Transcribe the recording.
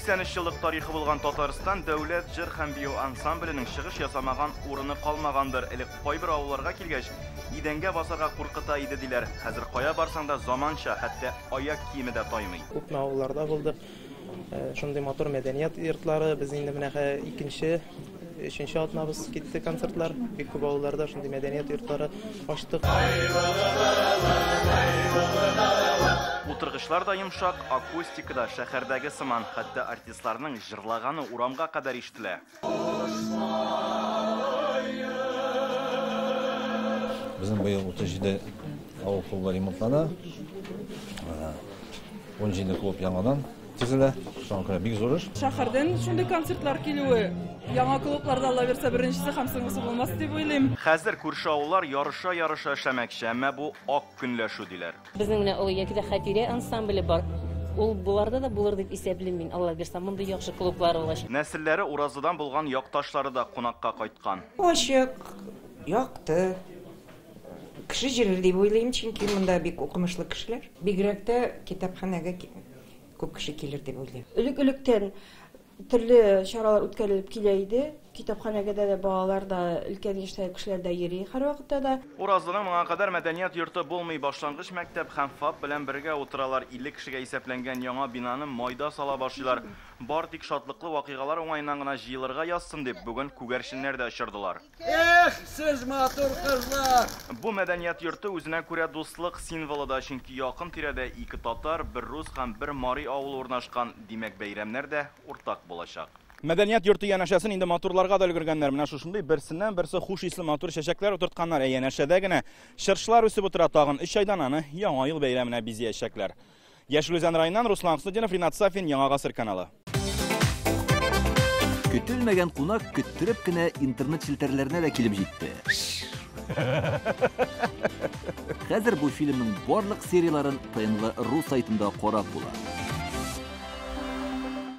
83 еллык тарихы булган Татарстан дәүләт җыр һәм бию ансамбленең чыгыш ясамаган урыны калмагандыр. Элек кайбер авылларга килгәч, идәнгә басарга куркыта иде диләр. Хәзер кая барсаң да заманча, хәтта аяк киеме дә таймый. Күпме авылларда булдык. Шундый матур мәдәният йортлары. Без инде менә икенче, өченче атнабыз китте концертлар. Бик күп авылларда шундый мәдәният йортлары ачтык. Утыргычлар да йомшак, акустика да шәһәрдәге сыман, хәтта артистларның җырлаганы урамга кадәр ишетелә. Безнең быел 37 авыл клубы ремонтлана. 17 клуб яңадан төзелә. Шуңа күрә бик зур эш. Шәһәрдән шундый концертлар килүе яңа клубларда Алла бирсә беренчесе һәм соңгысы булмас дип уйлыйм. Хәзер күрше авыллар ярыша-ярыша эшләмәкче, әмма бу ак көнләшү диләр. Безнең менә Олы Якидә Хәтирә ансамбле бар. Ул боларда да булыр дип исәплим мин, Алла бирсә, мондый яхшы клублар булгач. Нәселләре Уразлыдан булган якташлары да кунакка кайткан. Ачык, якты, кеше җөрер дип уйлыйм, чөнки монда бик укымышлы кешеләр. Бигрәк тә китапханәгә күп кеше килер дип уйлыйм. Элек-электән төрле чаралар үткәрелеп килә иде. Китапханәгә дә балалар да, өлкән яшьтәге кешеләр дә йөри һәрвакытта да. Уразлының моңа кадәр мәдәният йорты булмый. Башлангыч мәктәп һәм ФАП белән бергә утыралар. 50 кешегә исәпләнгән яңа бинаны майда сала башлыйлар. Бар тик шатлыклы вакыйгалар уңаеннан гына җыелырга язсын дип, бүген күгәрченнәр дә очырдылар. Эх, сез матур кызлар! Бу мәдәният йорты үзенә күрә дуслык символы да, чөнки якын тирәдә ике татар, бер рус һәм бер мари авылы урнашкан. Димәк, бәйрәмнәр дә уртак булачак. Мәдәният йорты янәшәсен инде матурларга да өлгергәннәр. Менә шушындый берсеннән берсе хуш исле матур чәчәкләр утыртканнар. Ә янәшәдә генә чыршылар үсеп утыра. Тагын 3 айдан аны Яңа ел бәйрәменә бизәячәкләр. Яшел Үзән районыннан Руслан Хөснетдинов, Ринат Сафин, Яңа Гасыр каналы. Көтелмәгән кунак көттереп кенә интернет челтәрләренә дә килеп җитте. Хәзер бу фильмның барлык серияләрен ТНВ.ру сайтында карап була.